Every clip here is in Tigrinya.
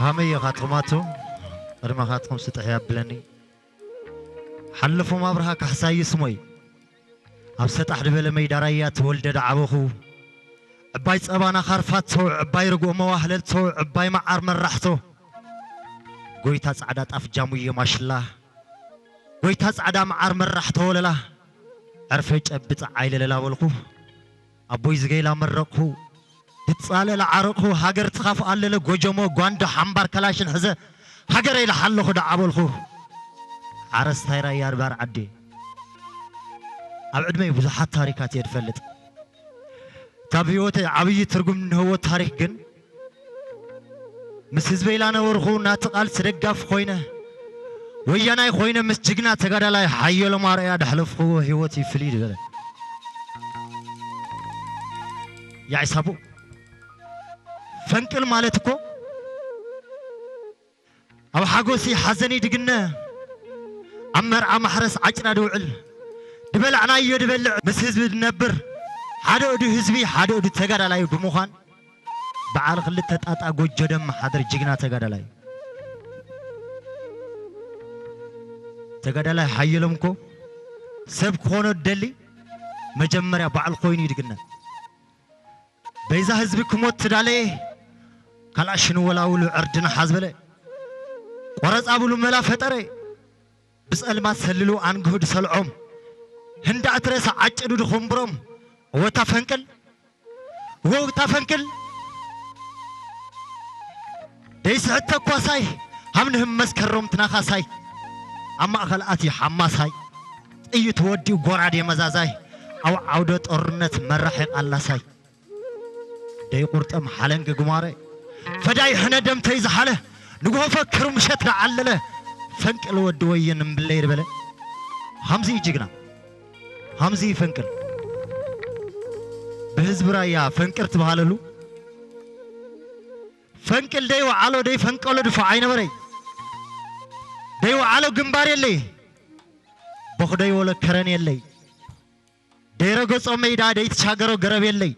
ሃመይ ኢኻትኹም ኣቱም፣ ቅድመኻትኩም ስጥሕ ያብለኒ። ሓለፎም ኣብርሃ ካሕሳይ ስሞይ፣ ኣብ ሰጣሕ ዝበለ መይዳ ራያ ተወልደ ደዓበኹ። ዕባይ ጸባና ኻርፋቶ፣ ዕባይ ርግኦ መዋህለልቶ፣ ዕባይ መዓር መራሕቶ። ጎይታ ጻዕዳ ጣፍ ጃሙየ ማሽላ፣ ጎይታ ጻዕዳ መዓር መራሕቶ ወለላ። ዕርፈይ ጨብጥ ዓይለለላ በልኹ። ኣቦይ ዝገይላ መረቕኹ፣ ድጻለ ለዓረቕኹ፣ ሃገር ትኻፍ ኣለለ ጎጀሞ፣ ጓንዶ ሓምባር ከላሽን ሕዘ፣ ሃገረይ ለሓለኹ ደዓ በልኹ። ሓረስታይ ራያ ኣድባር ዓዲ። ኣብ ዕድመይ ብዙሓት ታሪካት እየ ድፈልጥ። እታ ብህይወተይ ዓብዪ ትርጉም እንህቦ ታሪክ ግን፣ ምስ ህዝበይ ላነበርኹ ናቲ ቃልሲ ደጋፊ ኮይነ፣ ወያናይ ኮይነ ምስ ጅግና ተጋዳላይ ሓየሎም ኣርኣያ ደሕለፍኽዎ ህይወት እዩ ፍልይ ዝበለ። ያዒሳቡ ፈንቅል ማለት እኮ ኣብ ሓጎሲ ሓዘኒ ድግነ፣ ኣብ መርዓ ማሕረስ ዓጭዳ ድውዕል፣ ድበላዕናዮ ድበልዕ ምስ ህዝቢ ድነብር፣ ሓደ እዱ ህዝቢ ሓደ እዱ ተጋዳላዩ ብምዃን በዓል ክልተ ጣጣ ጎጆ ደም ሓድር ጅግና ተጋዳላይ። ተጋዳላይ ሓየሎም እኮ ሰብ ክኾኖ ደሊ መጀመርያ ባዕሉ ኮይኑ ይድግነ። በይዛ ህዝቢ ክሞት ትዳለየ፣ ካላሽን ወላውሉ ዕርድና ሓዝበለ። ቆረጻ ብሉ መላ ፈጠረ፣ ብጸልማት ሰልሉ ኣንግሁ ድሰልዖም። ህንዳእ ትረሳ ዓጭዱ ድኹምብሮም። እወታ ፈንቅል፣ እወታ ፈንቅል። ደይስሕት ተኳሳይ፣ ሃብንህም መስከሮም ትናኻሳይ። ኣብ ማእኸል ኣትዩ ሓማሳይ። ጥይት ወዲኡ ጎራዴ መዛዛይ። ኣብ ዓውደ ጦርነት መራሒ ቃላሳይ። ደይ ቁርጠም ሓለንገ ጉማረ፣ ፈዳይ ሕነ ደምተይ ዝሓለ፣ ንግሆ ፈክሩ ምሸት ደዓለለ፣ ፈንቅል ወዲ ወየን እምብለይ ድበለ። ሃምዚ እዩ ጅግና፣ ሃምዚ እዩ ፈንቅል። ብህዝቢ ራያ ፈንቅር ትበሃለሉ። ፈንቅል ደይ ወዓሎ ደይ ፈንቀሎ ድፋዕ ኣይነበረይ። ደይ ወዓሎ ግንባር የለይ፣ ቦኽ ደይ ወሎ ከረን የለይ። ደይረገጾ ሜዳ ደይትሻገሮ ገረብ የለይ።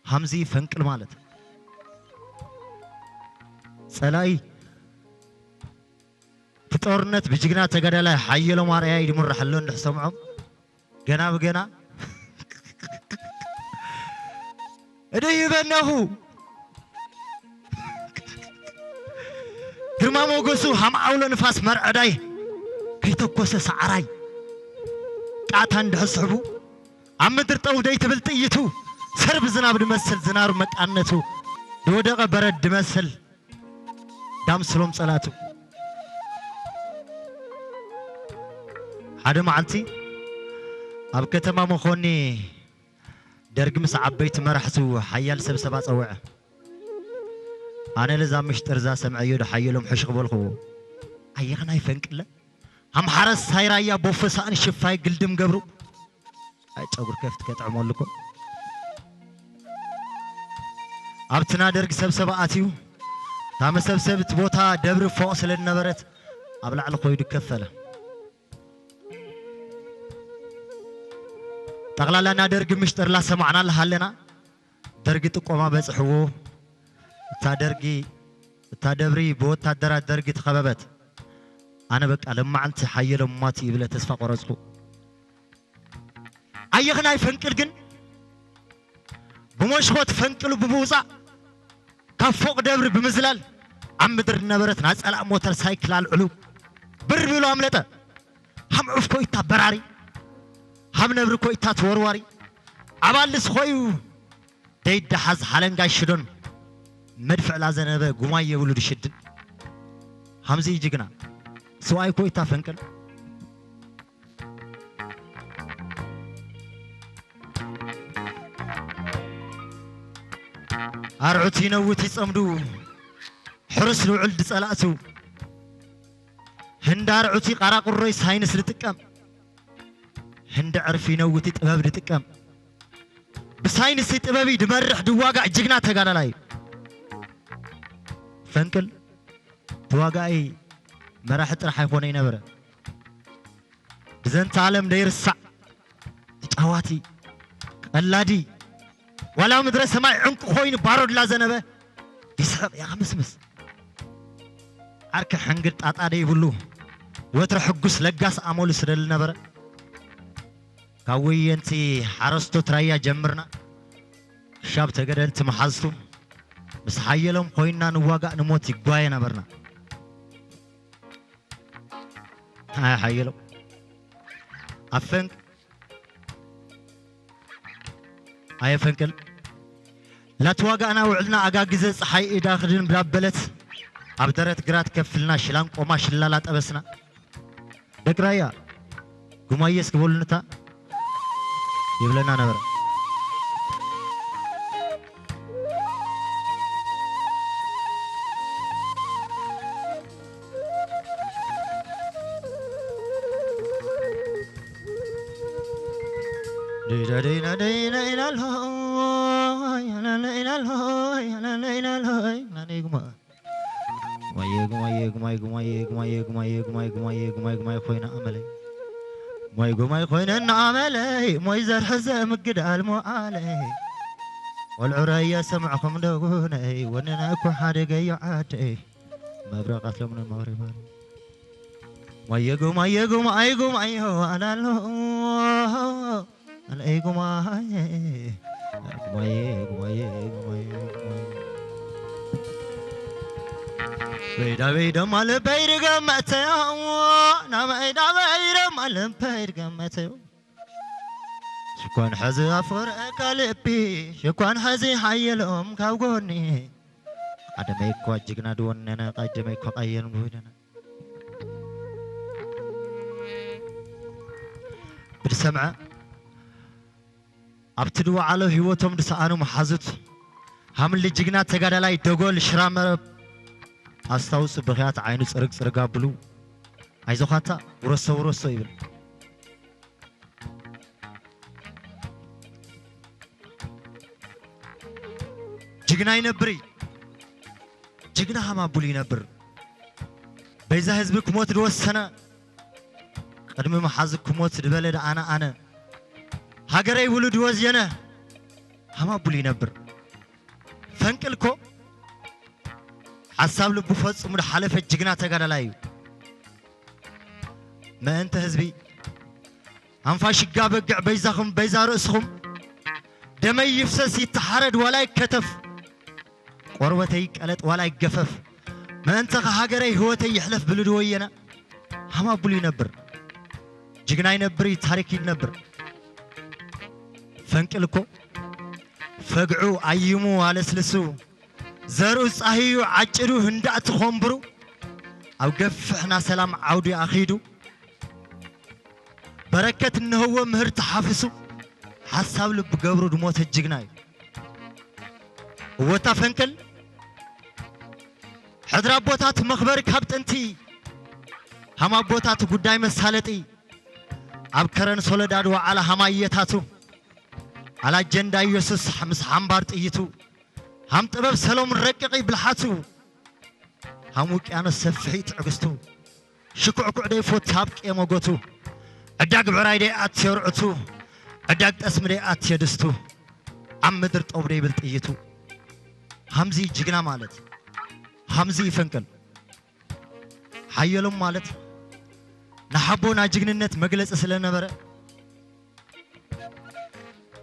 ሃምዚ ፈንቅል ማለት ጸላኢ እቲ ጦርነት ብጅግና ተጋዳላይ ሓየሎም ኣርኣያ እዩ ድምራሕ ኣሎ እንድሕሰምዖም ገና ብገና እደ ይበነኹ ግርማ ሞገሱ ሃም ዓውሎ ንፋስ መርዐዳይ ከይተኮሰ ሰዓራይ ቃታ እንድሕስሕቡ ኣብ ምድሪ ጠው ደይትብል ጥይቱ፣ ሰርብ ዝናብ ድመስል ዝናሩ መቃነቱ፣ ድወደቐ በረድ ድመስል ዳምስሎም ጸላቱ። ሓደ መዓልቲ ኣብ ከተማ መኾኒ ደርግ ምስ ዓበይቲ መራሕቱ ሓያል ሰብ ሰብ ኣጸውዐ። ኣነ ለዛ ምሽጥር እዛ ሰምዐዮ ዶ ሓየሎም ሕሽ ክበልኹዎ። ኣየኽናይ ፈንቅለ ኣምሓረ ሳይራያ ቦፈ ሳእን ሽፋይ ግልድም ገብሩ። ኣይ ጨጉር ከፍት ከጥዕመሉ እኮ። ኣብቲ ናደርግ ሰብሰባ ኣትዩ፣ እታ መሰብሰብቲ ቦታ ደብሪ ፎቕ ስለ ዝነበረት፣ ኣብ ላዕሊ ኮይዱ ከፈለ። ጠቕላላ ናደርግ ምሽጥር ላሰማዕና ኣለሃለና፣ ደርጊ ጥቆማ በጽሕዎ። እታ ደርጊ፣ እታ ደብሪ ብወታደራት ደርጊ ተኸበበት። ኣነ በቃ ለማዕንቲ ሓየሎም ሟት ይብለ ተስፋ ቆረጽኩ። ኣየኽናይ ፈንቅል ግን ብመሽኾት ፈንቅሉ ብምውጻእ ካብ ፎቕ ደብሪ ብምዝላል ኣብ ምድሪ ዝነበረት ናይ ጸላእ ሞተር ሳይክል ኣልዕሉ ብር ብሉ ኣምለጠ። ሃም ዑፍ ኮይታ በራሪ፣ ሃም ነብሪ ኮይታ ተወርዋሪ፣ ኣባልስ ኾዩ ደይደሓዝ ሓለንጋይ ሽዶን መድፍዕ ላዘነበ ጉማይ የብሉ ድሽድን። ሃምዚ ጅግና ስዋይ ኮይታ ፈንቅል። ኣርዑት ይነውት ይጸምዱ፣ ሕሩስ ልውዕል ድጸላእቱ። ህንዲ ኣርዑት ይቃራቁሮይ ሳይንስ ልጥቀም፣ ህንዲ ዕርፊ ይነውት ጥበብ ልጥቀም። ብሳይንስ ጥበብ ድመርሕ ድዋጋእ ጅግና ተጋዳላይ። ፈንቅል ተዋጋኢ መራሒ ጥራሕ ኣይኮነ ይነበረ። ብዘንተ ዓለም ደይርሳዕ ተጫዋቲ፣ ቀላዲ፣ ዋላ ምድረ ሰማይ ዕንቁ ኮይኑ ባሮድ ላዘነበ ይስሕቕ ያኽምስምስ። ዓርኪ ሕንግድ ጣጣ ደይብሉ፣ ወትሩ ሕጉስ ለጋስ ኣመሉ ስለ ዝነበረ፣ ካብ ወየንቲ ሓረስቶት ራያ ጀምርና ክሻብ ተገደልቲ መሓዝቱ፣ ምስ ሓየሎም ኮይንና ንዋጋእ ንሞት ይጓየ ነበርና። ኣይ ሓየሎም፣ ኣፈንቅ ኣየ ፈንቅል፣ ላተዋጋእና ውዕልና ኣጋግዘ ጸሓይ ኢዳ ክድን ብዳበለት፣ ኣብ ደረት ግራት ከፍልና ሽላንቆ ማሽላ ላጠበስና። ደቂ ራያ፣ ጉማየ እስኪ በሉንታ ይብለና ነበረ። ጉማየ፣ ጉማየ፣ ጉማየ፣ ጉማየ፣ ጉማየ፣ ጉማየ፣ ጉማየ፣ ጉማየ፣ ጉማየ ኮይነ ኣመለይ። ጉማይ፣ ጉማይ ኮይነ ኣመለይ። ሞይ ዘርሕዘ ምግዳል ሞዓለይ። ቆልዑ ራያ ሰምዕኹም ደጉነይ። ወነና እኮ ሓደገዮ ዓደይ። መብረቓት ሎምን መቕሪባን። ማየጎ ማየጎ ማይጎ ማዮ ኣላሎ። ኣልኤጎ ማየ። ማየ ማየ ማየ። በይዳ በይዳ ማለ በይድ ገመተዮ። ናመይዳ በይደ ማለ በይድ ገመተዮ። ሽኳን ሐዚ ኣፍቅረካ ልቢ፣ ሽኳን ሐዚ ሓየሎም ካብ ጎኒ። ቀደመይ እኳ ጅግና ድወነነ፣ ቀደመይ እኳ ቀየል ምውደነ። ብድሰምዐ ኣብቲ ድወዓሎ ህይወቶም ድሰኣኑ መሓዙት፣ ሃምሊ ጅግና ተጋዳላይ ደጎል ሽራ መረብ ኣስታውሱ፣ ብኽያት ዓይኑ ጽርግ ጽርግ ኣብሉ። ኣይዞኻታ፣ ውረሶ ውረሶ ይብል። ጅግና ይነብር እዩ። ጅግና ሃም ኣቡሉ ይነብር። በይዛ ህዝቢ ክሞት ድወሰነ፣ ቅድሚ መሓዙ ክሞት ድበለ ደኣነ ኣነ። ሃገረይ ብሉ ድወዝየነ፣ ሃም ኣቡሉ ይነብር። ፈንቅል እኮ ሓሳብ ልቡ ፈጽሙ ድሓለፈ ጅግና ተጋዳላይ እዩ። ምእንተ ህዝቢ፣ ኣንፋሽጋ በግዕ በይዛኹም፣ በይዛ ርእስኹም፣ ደመይ ይፍሰስ ይተሓረድ ዋላ ይከተፍ፣ ቆርበተይ ይቀለጥ ዋላ ይገፈፍ፣ ምእንተኻ ሃገረይ ህይወተይ ይሕለፍ ብሉ ድወየነ፣ ሃም ኣቡሉ ይነብር። ጅግና ይነብር እዩ፣ ታሪክ ይነብር። ፈንቅል እኮ ፈግዑ ኣይሙ ኣለስልሱ፣ ዘርኡ ጻህዩ ዓጭዱ ህንዳእቲ ኾንብሩ፣ ኣብ ገፍሕ ናሰላም ዓውዲ ኣኺዱ፣ በረከት እነህዎ ምህርቲ ሓፍሱ፣ ሓሳብ ልቢ ገብሩ ድሞተ ጅግና እዩ። እወታ ፈንቅል፣ ሕድሪ ኣቦታት መኽበሪ ካብ ጥንቲ፣ ሃም ኣቦታት ጉዳይ መሳለጢ፣ ኣብ ከረን ሶለዳ ድወዓለ ሃም ኣየታቱ፣ ኣላ ጀንዳ ኢየሱስ ምስ ሓምባር ጥይቱ፣ ሃም ጥበብ ሰሎሙን ረቂቕ ብልሓቱ፣ ሃም ውቅያኖስ ሰፊሕ ትዕግስቱ፣ ሽኩዕኩዕ ደይፎቲ ኣብ ቄሞ ጎቱ፣ ዕዳግ ብዕራይ ደይኣትዮ ርዕቱ፣ ዕዳግ ጠስሚ ደይኣትዮ ድስቱ፣ ኣብ ምድሪ ጠቡ ደይብል ጥይቱ። ሃምዚ ጅግና ማለት፣ ሃምዚ ይፈንቅል። ሓየሎም ማለት ንሓቦና ጅግንነት መግለጺ ስለ ነበረ፣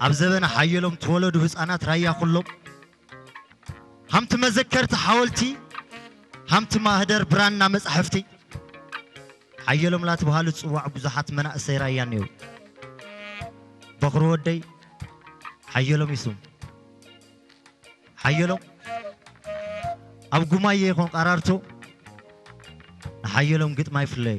ኣብ ዘበነ ሓየሎም ተወለዱ ህፃናት ራያ ኩሎም፣ ሃምቲ መዘከርቲ ሓወልቲ፣ ሃምቲ ማህደር ብራና መጻሕፍቲ፣ ሓየሎም ላትበሃሉ ዝጽዋዕ ብዙሓት መናእሰይ ራያ እኔው። በኹሪ ወደይ ሓየሎም ይስሙ። ሓየሎም ኣብ ጉማየ ይኹን ቃራርቶ፣ ንሓየሎም ግጥማ ይፍለዩ።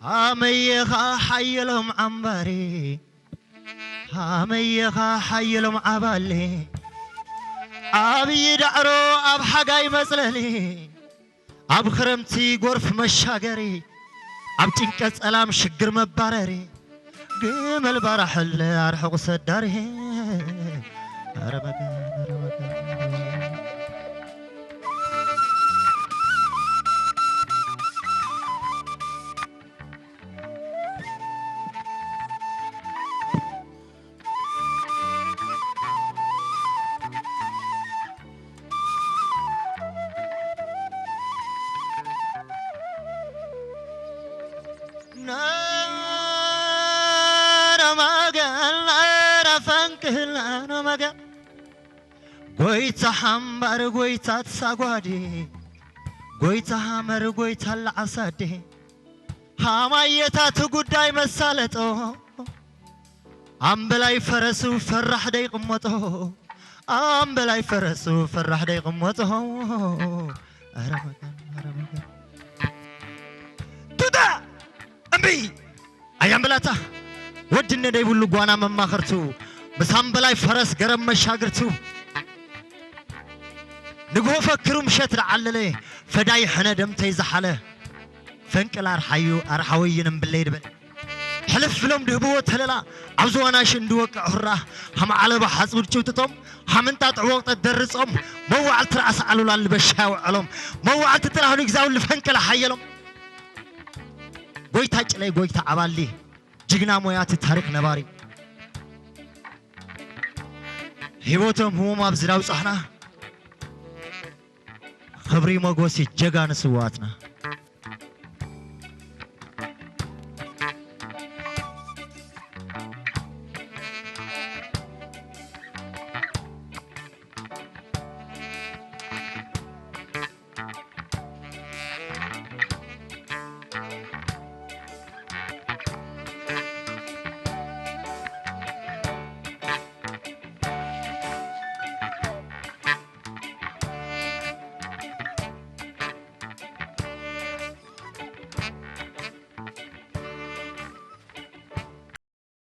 ኣመየኻ ሓየሎም ዓምባሪ ሃመየኻ ሓየሎም ዓባሊ፣ ዓብዪ ዳዕሮ ኣብ ሓጋይ መጽለሊ፣ ኣብ ክረምቲ ጎርፍ መሻገሪ፣ ኣብ ጭንቀት ጸላም ሽግር መባረሪ፣ ግመል ባራሕለ ኣርሕቑ ሰዳሪ። ኧረ መገን፣ ኧረ መገን። ናረማገን ናረፈንቅል ናረማገን ጎይታ ሓምባር ጎይታ ትሳጓዴ ጎይታ ሃመር ጎይታ ለዓሳዴ ሃማየታት ጉዳይ መሳለጦ ኣምበላይ ፈረሱ ፈራሕ ደይቕመጦ ኣምበላይ ፈረሱ ፈራሕ ደይቕመጦ። ኧረ መገን፣ ኧረ መገን። ቱታ! እምቢ! ኣያምበላታ! ወድነ ደይብሉ ጓና መማኽርቱ፣ ምስ ኣምበላይ ፈረስ ገረብ መሻግርቱ፣ ንግሆ ፈክሩ ምሸት ደዓለለ፣ ፈዳይ ሕነ ደምተይ ዝሓለ፣ ፈንቅል ኣርሓዩ ኣርሓወይን እምብለይ ድበል። ሕልፍ ብሎም ድህብዎ ተለላ፣ ኣብ ዝዋናሽ እንድወቅዕ ሁራ፣ ሃም ዓለባ ሓጽውድ ጭውጥጦም፣ ሃምንጣጥ ዕወቕጠት ደርጾም፣ መዋዕልቲ ራእሲ ኣሉላ ልበሻ ያውዐሎም፣ መዋዕልቲ ጥላሁን ግዛው ልፈንቅል ሓየሎም። ጎይታ ጭለይ ጎይታ ዓባሊ፣ ጅግና ሞያቲ ታሪኽ ነባሪ። ህይወቶም ህሞም ኣብ ዝዳውጻሕና፣ ክብሪ ሞጎስ ጀጋኑ ስውኣትና።